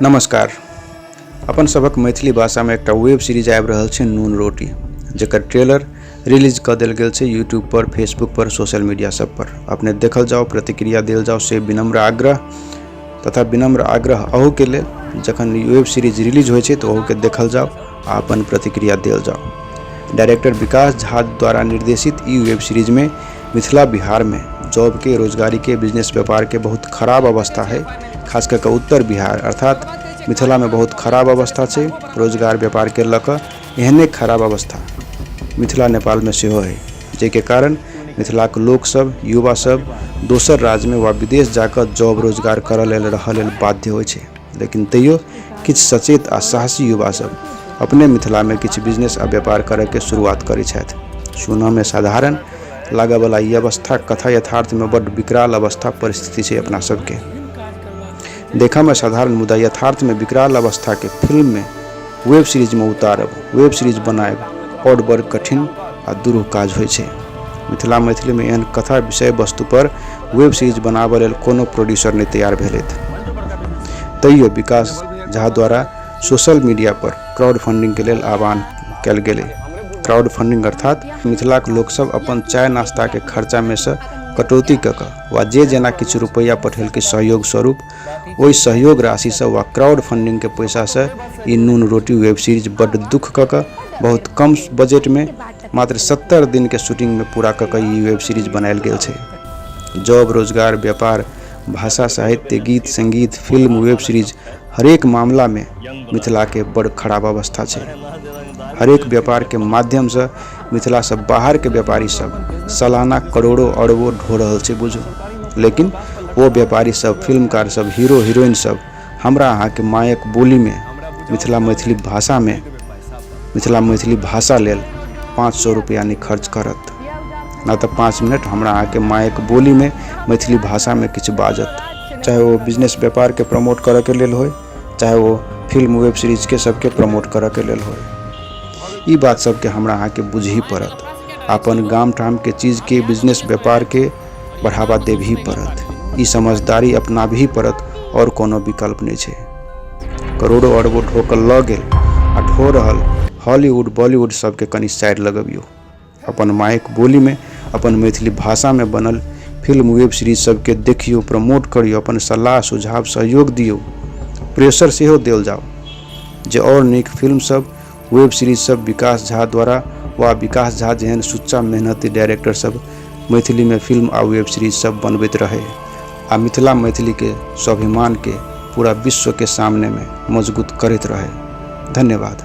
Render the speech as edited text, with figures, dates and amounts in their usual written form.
नमस्कार। अपन सभक मैथिली भाषामे एकटा वेब सीरीज आबि रहल छै नून रोटी, जकर ट्रेलर रिलीज कऽ देल गेल छै यूट्यूब पर, फेसबुक पर, सोशल मीडिया सब पर। अपने देखल जाउ, प्रतिक्रिया देल जाउ, से विनम्र आग्रह तथा विनम्र आग्रह अहूके लेल, जखन वेब सीरीज रिलीज होइ छै तऽ ओहूके देखल जाउ आ अपन प्रतिक्रिया देल जाउ। डायरेक्टर विकास झा द्वारा निर्देशित ई वेब सीरीजमे मिथिला बिहारमे जॉबके, रोजगारीके, बिजनेस व्यापारके बहुत खराब अवस्था है। खास कऽ कऽ उत्तर बिहार अर्थात मिथिलामे बहुत खराब अवस्था छै रोजगार व्यापारके लऽ कऽ। एहने खराब अवस्था मिथिला नेपालमे सेहो है, जाहिके कारण मिथिलाके लोकसब, युवा सब दोसर राज्यमे वा विदेश जाकऽ जॉब रोजगार करऽ लेल, रहऽ लेल बाध्य होइ छै। लेकिन तैयो किछु सचेत आ साहसी युवा सब अपने मिथिलामे किछु बिजनेस आ व्यापार करऽके शुरुआत करै छथि। सुनऽमे साधारण लागऽवला ई अवस्था कथा यथार्थमे बड्ड विकराल अवस्था परिस्थिति छै अपना सबके। देखऽमे साधारण मुदा यथार्थमे विकराल अवस्थाके फिल्ममे, वेब सीरीजमे उतारब, वेब सीरीज बनायब आओर बड़ कठिन आ दुरूह काज होइ छै। मिथिला मैथिलीमे एहन कथा विषय वस्तु पर वेब सीरीज बनाबऽ लेल कोनो प्रोड्यूसर नहि तैयार भेलथि। तैयो विकास झा द्वारा सोशल मीडिया पर क्राउड फंडिंगके लेल आह्वान कयल गेलै। क्राउड फंडिंग अर्थात मिथिलाक लोकसब अपन चाय नाश्ताके खर्चामे सँ कटौती कऽ कऽ वा जे जेना किछु रुपैआ पठेलकै सहयोग स्वरूप, ओहि सहयोग राशिसँ वा क्राउड फंडिंगके पैसासँ ई नून रोटी वेब सीरीज बड्ड दुःख कऽ कऽ बहुत कम बजटमे मात्र 70 दिनके शूटिंगमे पूरा कऽ कऽ ई वेब सीरीज बनायल गेल छै। जॉब, रोजगार, व्यापार, भाषा, साहित्य, गीत, संगीत, फिल्म, वेब सीरीज हरेक मामलामे मिथिलाके बड़ खराब अवस्था छै। हरेक व्यापारके माध्यमसँ मिथिलासँ बाहरके व्यापारी सब सालाना करोड़ों अरबों ढो रहल छै बुझू। लेकिन ओ व्यापारी सब, फिल्मकार सब, हीरो हिरोइन सब हमरा अहाँके मायक बोलीमे, मिथिला मैथिली भाषामे, मिथिला मैथिली भाषा लेल 500 रुपैआ नहि खर्च करत, नहि तऽ 5 मिनट हमरा अहाँके मायक बोलीमे, मैथिली भाषामे किछु बाजत, चाहे ओ बिजनेस व्यापारके प्रमोट करऽके लेल होइ, चाहे ओ फिल्म वेब सीरीजके सबके प्रमोट करऽके लेल होइ। ई बात सबके हमरा अहाँके बुझही पड़त। अपन गाम ठामके चीजके, बिजनेस व्यापारके बढ़ावा देबही पड़त। ई समझदारी अपनाबही पड़त, आओर कोनो विकल्प नहि छै। करोड़ों अरबों ढोकऽ लऽ गेल आ ढो रहल हॉलीवुड बॉलीवुड सबके कनि साइड लगबियौ। अपन मायक बोलीमे, अपन मैथिली भाषामे बनल फिल्म वेब सीरीज सबके देखियौ, प्रमोट करियौ, अपन सलाह सुझाव सहयोग दियौ, प्रेशर सेहो देल जाउ जे आओर नीक फिल्म सब, वेब सीरीज सब विकास झा द्वारा वा विकास झा जेहन सुच्चा मेहनती डायरेक्टर सब मैथिलीमे फिल्म आ वेब सीरीज सब बनबैत रहै आ मिथिला मैथिलीके स्वाभिमानके पूरा विश्वके सामनेमे मजगूत करैत रहै। धन्यवाद।